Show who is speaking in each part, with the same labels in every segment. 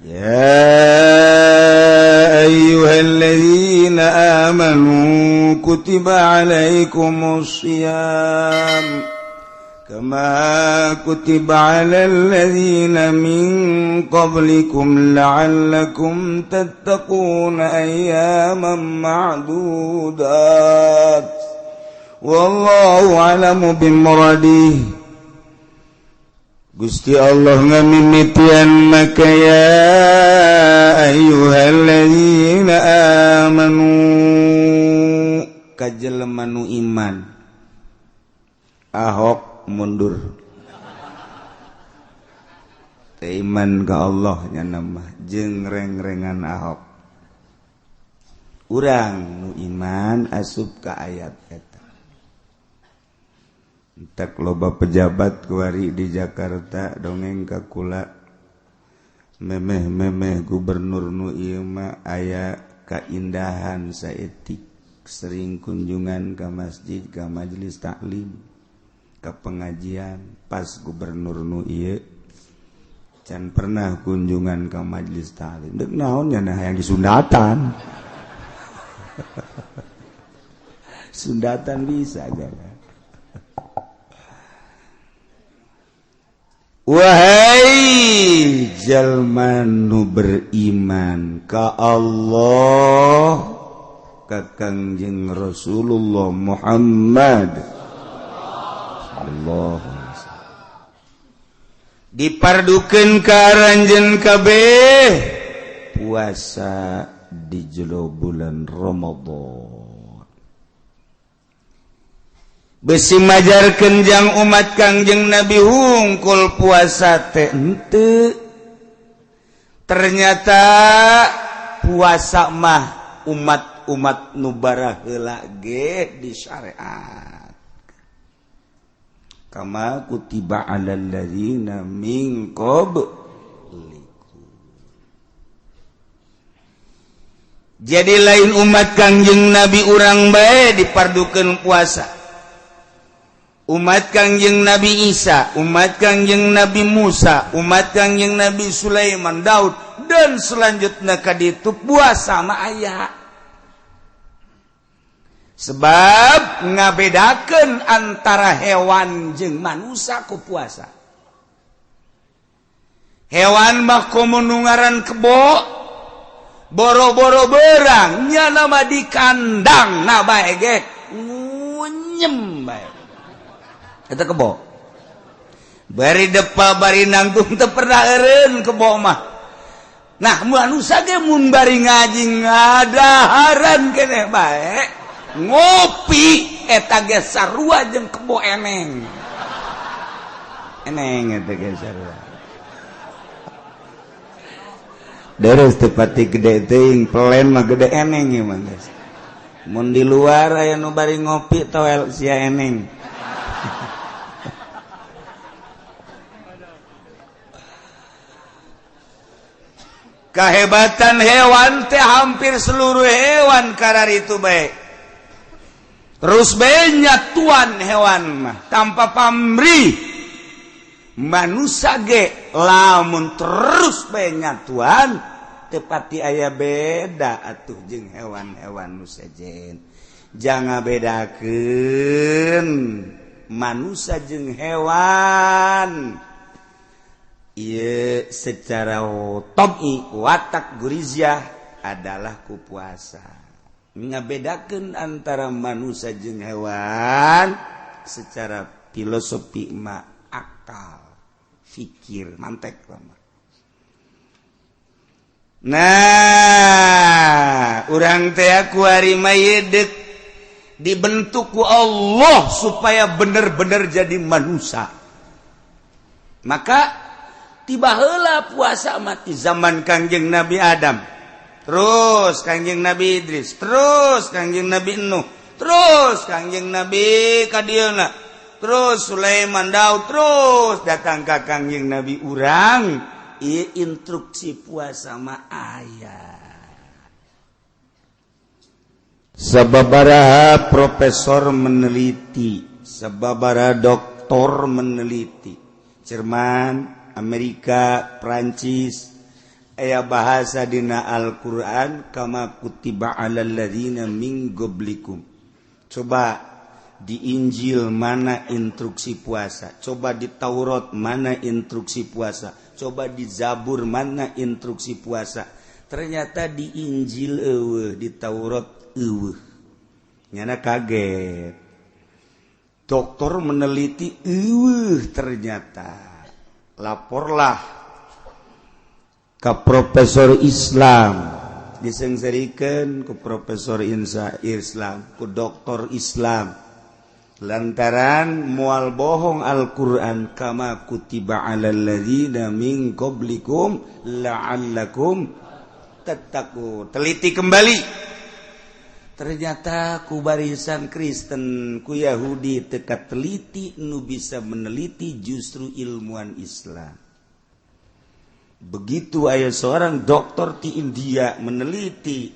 Speaker 1: Ya ayyuhalladzina amanu kutiba alaikumus shiyam kama kutiba alal ladzina min qablikum la'allakum tattaquna ayyaman ma'dudat wallahu a'lamu bimuradihi. Gusti Allah ngamimitian maka ya ayyuhalladzina amanu ka jelema nu iman. Ahok mundur teu iman ka Allah nya mah jeung reng-rengan Ahok. Urang nu iman asup ka ayat eta. Entek loba pejabat kuari di Jakarta dongeng ka kula memeh-memeh gubernur nu ieu mah aya kaindahan saetik sering kunjungan ka masjid ka majelis taklim ka pengajian. Pas gubernur nu ieu can pernah kunjungan ka majelis taklim deuk naon nya nah yang disundatan. Sundatan bisa aja. Wahai jalma nu beriman ka Allah ka Kangjeng Rasulullah Muhammad sallallahu alaihi wasallam dipardukeun ka aranjeun kabeh puasa di jero bulan Ramadan. Besi majarkeun jang umat Kangjeng Nabi hungkul puasa teh henteu. Ternyata puasa mah umat-umat nu baraheula ge di syariat. Kama kutiba alal ladzina min qablikum. Jadi lain umat Kangjeng Nabi urang bae dipardukeun puasa. Umat Kangjeng Nabi Isa, umat Kangjeng Nabi Musa, umat Kangjeng Nabi Sulaiman, Daud, dan selanjutnya ka ditu puasa mah aya. Sebab ngabedakeun antara hewan jeung manusia ku puasa. Hewan mah komo nu ngaran kebo, boro-boro berang, nya mah di kandang na bae ge ngunyem bae. Eta kebo bari depa bari nangtung teu pernah eureun kebo mah. Nah manusia ge mun bari ngaji ngadaharan keneh bae ngopi eta ge sarua jeung kebo eneng. Eneng eta ge sarua. Deres teu pati gede teuing pelen mah gede eneng ieu mah geus. Mun di luar aya nu bari ngopi toel sia eneng. Kehebatan hewan teh hampir seluruh hewan karar itu baik. Terus banyak tuan hewan mah tanpa pamrih. Manusia ge lamun terus banyak tuan tepati aya beda atuh jeung hewan-hewan nu sejen. Jangan bedakeun manusia jeung hewan. Ieu secara tabi'i watak guriziah adalah ku puasa. Ngabedakeun antara manusia jeung hewan secara filosofi ma akal, fikir, mantek lama. Nah, urang teh kuari mah deuk dibentuk ku Allah supaya bener-bener jadi manusia. Maka tiba heula puasa mati zaman Kangjeng Nabi Adam, terus Kangjeng Nabi Idris, terus Kangjeng Nabi Nuh, terus Kangjeng Nabi kadieuna, terus Sulaiman, Daud, terus datang ka Kangjeng Nabi urang. Ieu instruksi puasa mah aya. Sababaraha profesor meneliti, sababaraha doktor meneliti, Jerman, Amerika, Prancis, Aya bahasa dina Al-Qur'an kama kutiba alal ladzina min qablikum. Coba di Injil mana instruksi puasa, coba di Taurat mana instruksi puasa, coba di Zabur mana instruksi puasa. Ternyata di Injil eueuh, di Taurat eueuh. Nyana kaget. Dokter meneliti eueuh ternyata. Laporlah ke profesor Islam, disengserikan ke profesor Insa Islam, ke doktor Islam, lantaran mual bohong Al-Quran kama kutiba alal ladzina min qablikum la'allakum tattaqun. Teliti kembali, ternyata ku barisan Kristen, ku Yahudi teka teliti, nu bisa meneliti justru ilmuwan Islam. Begitu aya seorang dokter di India meneliti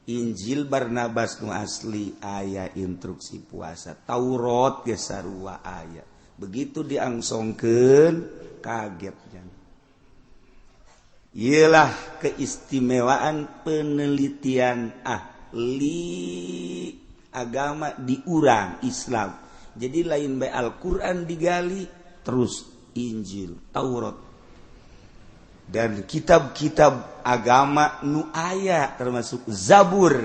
Speaker 1: Injil Barnabas nu asli aya instruksi puasa, Taurat ge sarua aya. Begitu diangsongkeun kagetnya. Iyalah keistimewaan penelitian ahli agama di urang Islam. Jadi lain bae Al-Qur'an digali, terus Injil, Taurat dan kitab-kitab agama nu aya termasuk Zabur.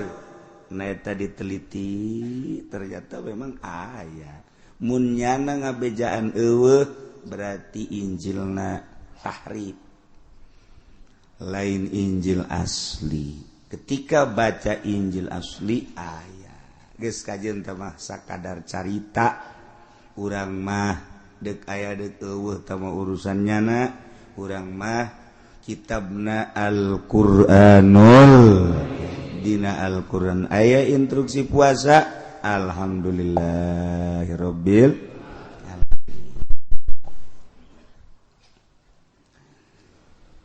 Speaker 1: Nah eta diteliti ternyata memang aya. Mun nyana ngabejaan eueuh berarti Injilna tahrif, lain Injil asli. Ketika baca Injil asli aya. Geus kajeun teh mah sakadar carita, urang mah deuk aya deuk eueuh teh mah urusan nyana. Urang mah kitabna Al-Qur'anul, dina Al-Qur'an aya instruksi puasa. Alhamdulillahirabbil alamin.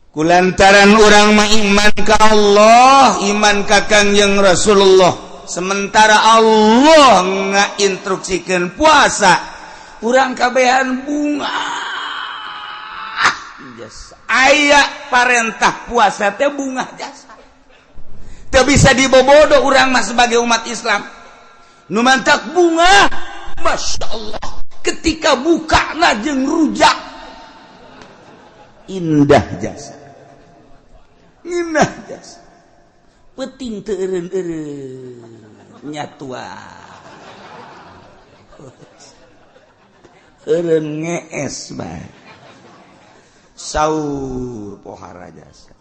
Speaker 1: Kulantaran urang mah iman ka Allah, iman ka Kangjeng Rasulullah, sementara Allah ngainstruksikeun puasa, urang kabehan bunga jasa. Aya parentah puasa teh bunga jasa. Teu bisa dibobodo urang mah sebagai umat Islam. Nu mantak bunga, Masya Allah, ketika buka jeung rujak indah jasa, indah jasa. Peting teu eureun-eureun nyatua, eureun ngees bae, saur pohara jasa.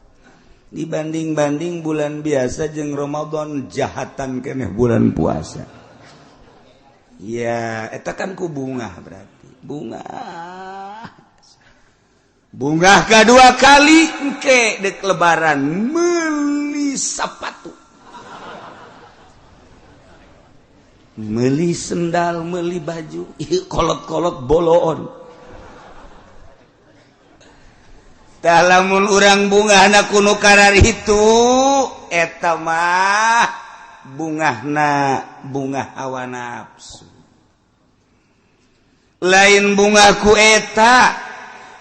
Speaker 1: Dibanding-banding bulan biasa jeung Ramadan, jahatan keneh bulan puasa. Ya, eta kan ku bunga berarti. Bunga. Bunga kedua kali engke dek lebaran meuli sepatu, meuli sendal, meuli baju, ieu kolot-kolot boloon. Tah lamun urang bungahna kuno karar itu eta mah bungahna bungah hawa nafsu. Lain bunga ku eta,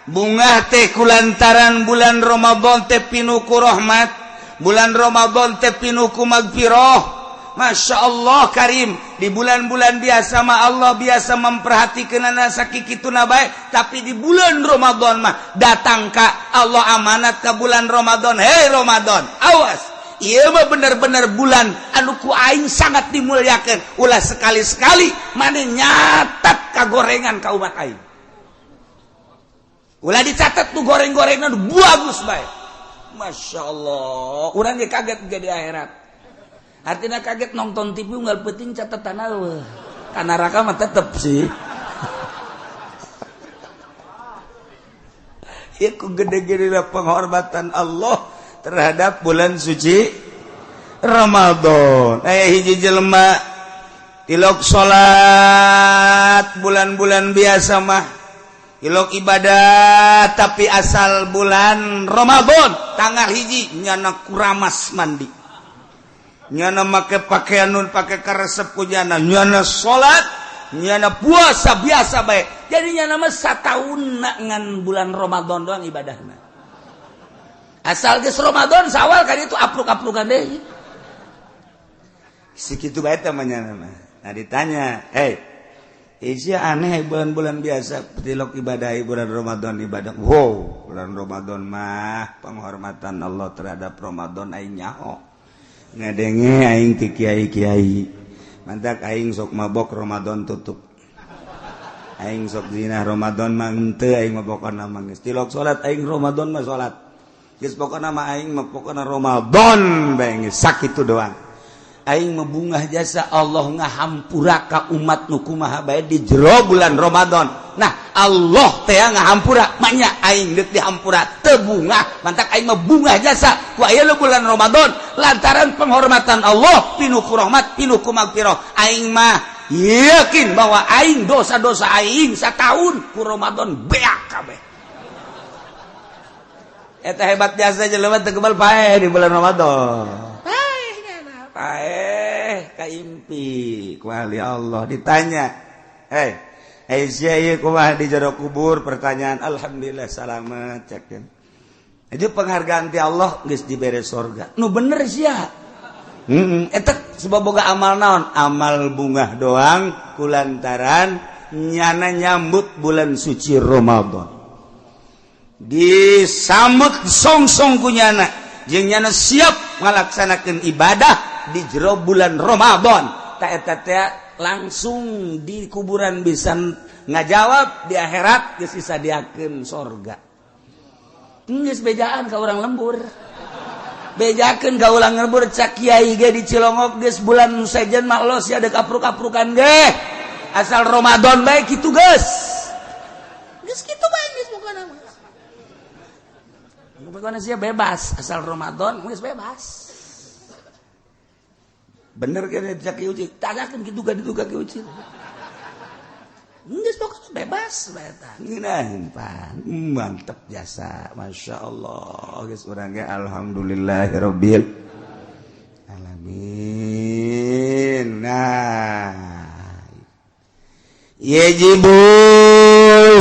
Speaker 1: bungah teh kulantaran bulan Ramadan teh pinuh ku rahmat, bulan Ramadan teh pinuh ku magfirah. Masya Allah Karim, di bulan-bulan biasa mah Allah biasa memperhatikan sakikituna bae, tapi di bulan Ramadan mah datang ka Allah amanat ka bulan Ramadan. Hei Ramadan, awas, ieu mah bener-bener bulan anu ku aing sangat dimuliakan. Ulah sekali-sekali maneh nyatat kagorengan ka umat aing. Ulah dicatat tuh goreng-gorengan bagus bae. Masya Allah, urang ge kaget ge di akhirat. Artinya kaget nonton TV unggal penting catatan eueuh. Ka neraka mah tetep sih. Ya ku gede-gede penghormatan Allah terhadap bulan suci Ramadan. Aya hiji jelema tilok salat bulan-bulan biasa mah, tilok ibadah, tapi asal bulan Ramadan tanggal hiji nyana kuramas mandi, nyana make pakaian nun pake karesep ku nyana, nyana salat, nyana puasa biasa bae. Jadi nyana mah sataun ngan bulan Ramadan doang ibadahna. Asal geus Ramadan, Sawal kan itu apruk-aprukan deui. Segitu bae temannya. Nah, ditanya, "Hey, Isia aneh, bulan-bulan biasa tilok ibadah, bulan Ramadan ibadah." Wow, bulan Ramadan mah penghormatan Allah terhadap Ramadan. Aing nyaho ngadenge aing ti kiai-kiai, mantak aing sok mabok Ramadan tutup, aing sok zina Ramadan mah henteu, aing mah pokona mah geus tilok salat aing Ramadan mah salat geus, pokona mah aing mah pokona Ramadan bae geus sakitu doang. Aing mah bungah jasa Allah ngahampura ka umat nu kumaha bae di jero bulan Ramadan. Nah, Allah teh ngahampura, maknya aing deuk dihampura teu bungah. Mantak aing mah bungah jasa ku aya bulan Ramadan lantaran penghormatan Allah pinuh ku rahmat, pinuh ku magfirah. Aing mah yakin bahwa aing dosa-dosa aing setahun ku Ramadan beak kabeh. Eta hebat jasa jelema teu kebal paeh di bulan Ramadan. Paeh kaimpi ku ahli Allah ditanya, "Hei, hey, sia, ieu kumaha di jero kubur?" Pertanyaan, "Alhamdulillah salamet," cek. Itu penghargaan ti Allah, geus dibere sorga. Nu bener sia. Eta sebab boga amal naon? Amal bungah doang kulantaran nyana nyambut bulan suci Ramadan. Disambut song-song ku nyana, jeung nyana siap ngalaksanakeun ibadah di jero bulan Ramadan. Tak eta teh langsung di kuburan bisa ngajawab, di akhirat geus disadiakeun sorga. Geus bejaan ka urang lembur, bejakeun ka urang lembur. Cak kiai ge di Cilongok, geus bulan sejen mah los ya, deuk apruk-aprukan ge, asal Ramadan bae kitu geus. Geus kitu bae geus pokona mah. Pokona sia bebas, asal Ramadan geus bebas. Bener kan cak Ki Uci? Tanyakeun kitu ka ditu ka Ki Uci. Geus pokona bebas bae eta. Ngeunaheun pan. Mantep jasa. Masya Allah. Geus urang ge alhamdulillahirabbil alamin. Nah, yajibu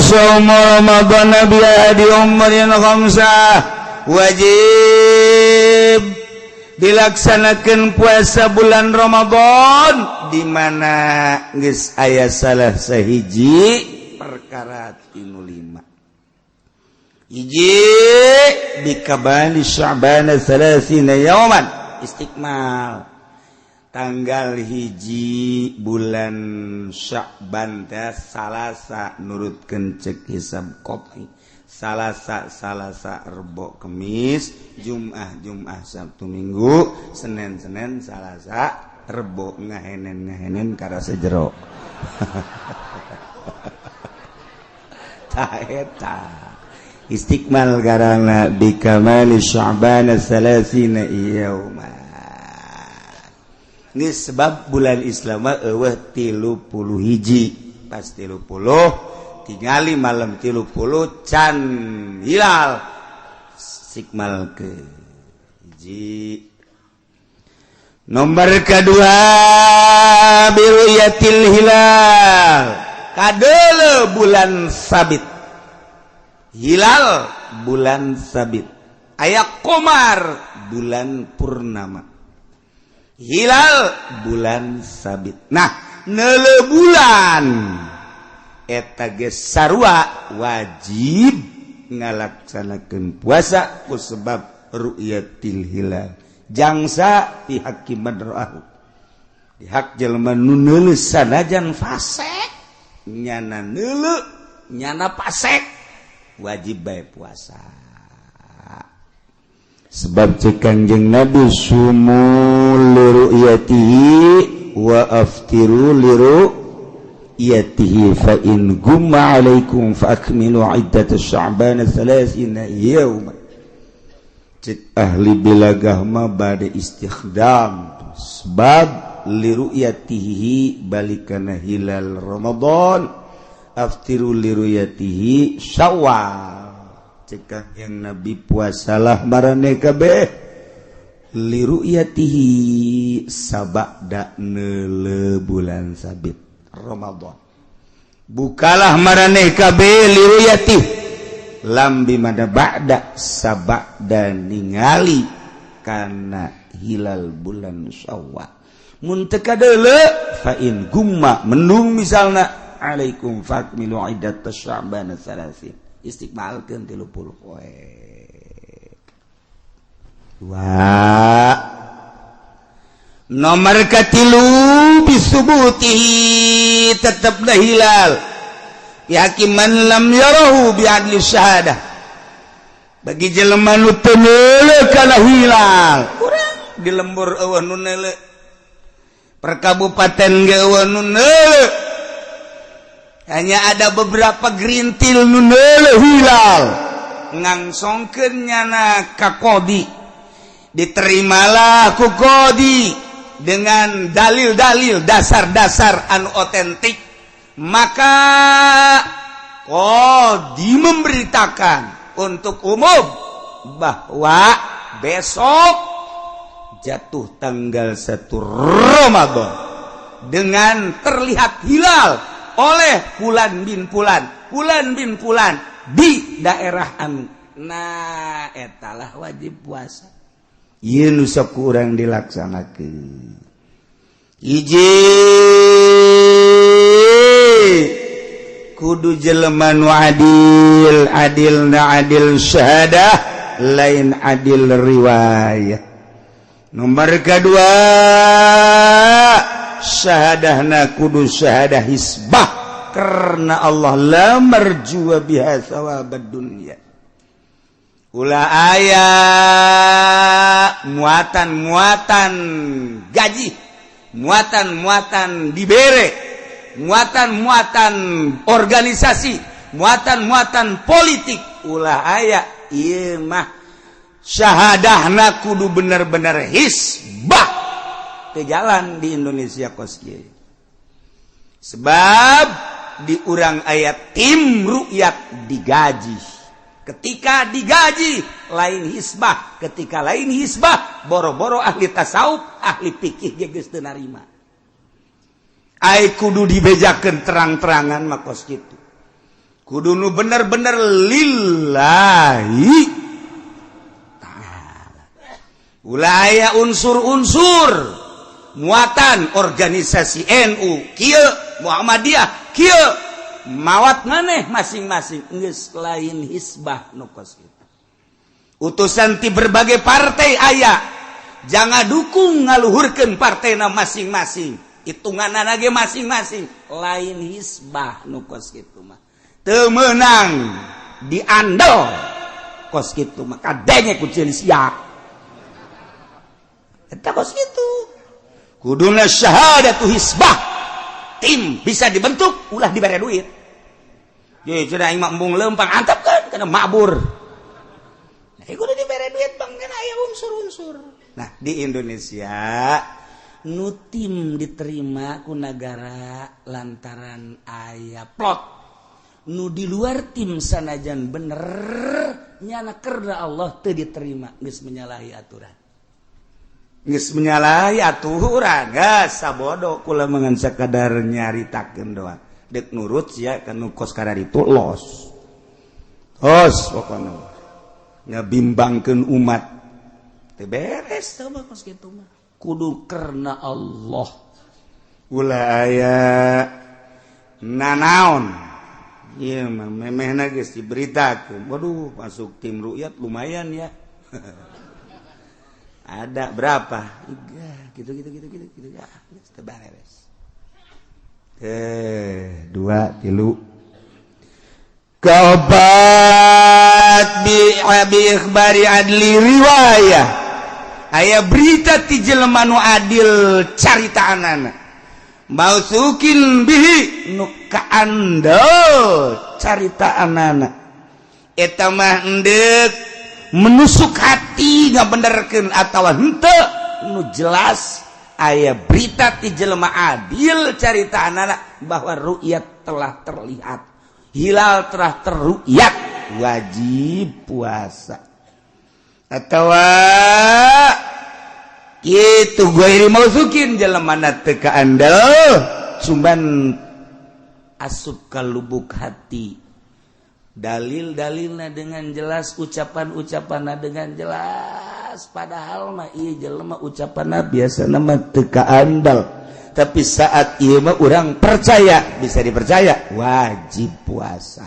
Speaker 1: shaum Ramadan bi ahadi umurin khamsah. Wajib dilaksanakan puasa bulan Ramadan di mana geus aya salah sahiji perkara tinu lima. Hiji, bikamali Sya'ban 30 yauman, istikmal tanggal 1 bulan Sya'ban teh Salasa, nurutkeun cek hisab qot'i Salasa, Salasa, Rebo, Kemis, Jum'ah, Jum'ah, Sabtu, Minggu, Senin, Senin, Salasa, Rebo, ngahenen ngahenen karasa jero. Tah, eta istikmal karana bikamali Sya'ban 30 yauma. Ini sebab bulan Islam eueuh 31, pas 30 tingali malam 30 can hilal sikmal ke hiji. Nomor kedua, biruyatil hilal, kadele bulan sabit, hilal bulan sabit aya komar bulan purnama, hilal bulan sabit. Nah, neuleu bulan eta ge sarua wajib ngalaksanakeun puasa ku sebab ru'yatil hilal, jangsa pihak man ra'ahu, di hak jelema nu neuleu, sanajan fasek nyana neuleu, nyana pasek, wajib bae puasa. Sebab cek Kangjeng Nabi, sumu liru'yatihi wa aftiru liru'yatihi, fa in gumma alaikum fa akmilu iddat sya'ban 30 yawma. Cek ahli bilagah mah bade istikhdam sebab liru'yatihi balikana hilal Ramadan, aftiru liru'yatihi Syawal. Cek Kangjeng Nabi, puasalah maraneh kabeh liru'yatihi sabada neuleu bulan sabit Ramadan, bukalah maraneh kabeh liruyati. Lambi mana ba'da sabada ningali kana hilal bulan Syawal. Mun teu kadeuleu, fa in gumma, mendung misalna, alaikum fakmilu iddat sya'ban salasin, istikmalkeun 30 poe. Dua. Nomor katilu, bisubutihi, tetaplah hilal yakin man lam yarahu bi adli syahadah, bagi jelema nu teu neuleuh kana hilal. Kurang di lembur euweuh nu neuleuh, per kabupaten ge euweuh nu neuleuh, hanya ada beberapa gerintil nu neuleuh hilal, ngangsongkeun nyana ka qodi, diterimalah ku qodi dengan dalil-dalil, dasar-dasar anu otentik, maka qodi memberitakan untuk umum bahwa besok jatuh tanggal 1 Ramadan dengan terlihat hilal oleh fulan bin fulan, fulan bin fulan di daerah anu. Nah, etalah wajib puasa. Ieu nu sok kurang dilaksanakeun. Hiji, kudu jelema nu adil, adil na adil syahadah, lain adil riwayat. Nomor kedua, syahadahna kudu syahadah hisbah karena Allah, la marjua biha thawabad dunya. Ulah aya muatan-muatan gaji, muatan-muatan dibere, muatan-muatan organisasi, muatan-muatan politik, ulah aya. Ieu mah syahadahna kudu bener-bener hisbah. Teu jalan di Indonesia kos kieu, sebab di urang aya tim rukyat digaji. Ketika digaji lain hisbah. Ketika lain hisbah, boro-boro ahli tasawuf, ahli fikih ge geus teu narima. Ai kudu dibejakeun terang-terangan mah kos kitu, kudu nu bener-bener lillahi ta'ala. Ulah aya unsur-unsur muatan organisasi NU kieu, Muhammadiyah kieu, mawat maneh masing-masing, geus lain hisbah nu kos kitu. Utusan ti berbagai partai aya, jangan dukung ngaluhurkeun partena masing-masing, hitungan ge masing-masing, lain hisbah nu kos kitu mah. Teu meunang diandel kos kitu mah, kadenge ku ceuli sia eta. Kos kitu kuduna syahadatu hisbah. Tim bisa dibentuk, ulah dibere duit. Ye, cenah aing mah embung lempang, antap kan karena mabur. Nah, kudu dibere duit, bang, kan aya unsur-unsur. Nah, di Indonesia nu tim diterima ku negara lantaran aya plot. Nu di luar tim sanajan bener nyana karena Allah teu diterima, geus menyalahi aturan, geus menyalahi aturan. Geus sabodo, kula mengan sakadar nyaritakeun doang. Dek nurut sia kan nu kos itu los os, pokona ngabimbangkeun umat teu beres teu mah. Kos kitu mah kudu karena Allah, ulah aya nanaon. Ieu mah memehna geus diberitakeun. Waduh, masuk tim rukyat lumayan ya. Ada berapa? Tiga, gitu gitu gitu gitu gitu ya, geus teu beres. Eh, dua, tilu. Kaopat, bi abi ikhbari adli riwayah, aya berita ti jelema nu adil caritaanana, mautsuqin bihi, nu kaandel caritaanana. Eta mah endek menusuk hati ngabenerkeun atawa henteu, nu jelas aya berita ti jelema adil caritaanana bahwa ru'yat telah terlihat, hilal telah terru'yat, wajib puasa. Atau itu ghairi mautsuqin, jelema na teu kaandel, cuman asup ka lubuk hati. Dalil-dalilna dengan jelas, ucapan-ucapan dengan jelas. Padahal mah ieu jelema ucapan biasa nama teu andal, tapi saat ieu mah urang percaya, bisa dipercaya, wajib puasa.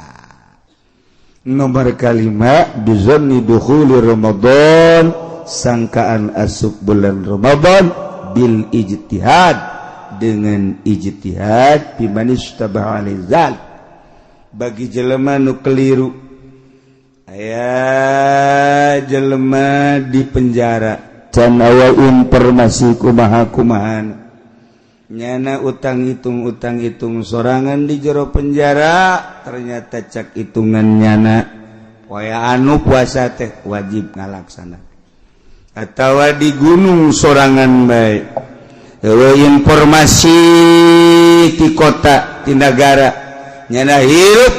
Speaker 1: Nomor kalima, bizanni dukhuli Ramadan, sangkaan asup bulan Ramadan, bil ijtihad, dengan ijtihad, biman isytabaha alaihi, bagi jelema nu keliru. Aya jelema di penjara, can aya informasi kumaha kumaha nyana, utang hitung, utang hitung sorangan di jero penjara. Ternyata cak hitungan nyana poe anu puasa teh wajib ngalaksana. Atau di gunung sorangan bae, informasi di kota, di negara, nyana hirup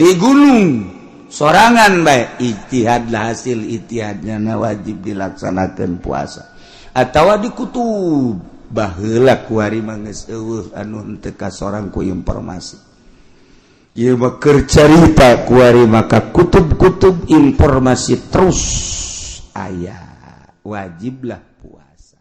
Speaker 1: di gunung sorangan bae, ijtihadlah, hasil ijtihadnya na wajib dilaksanakan puasa. Atau di kutub, baheula kuari mah geus euweuh anu henteu kasorang ku informasi. Ieu mah keur carita kuari, maka kutub-kutub informasi terus aya, wajiblah puasa.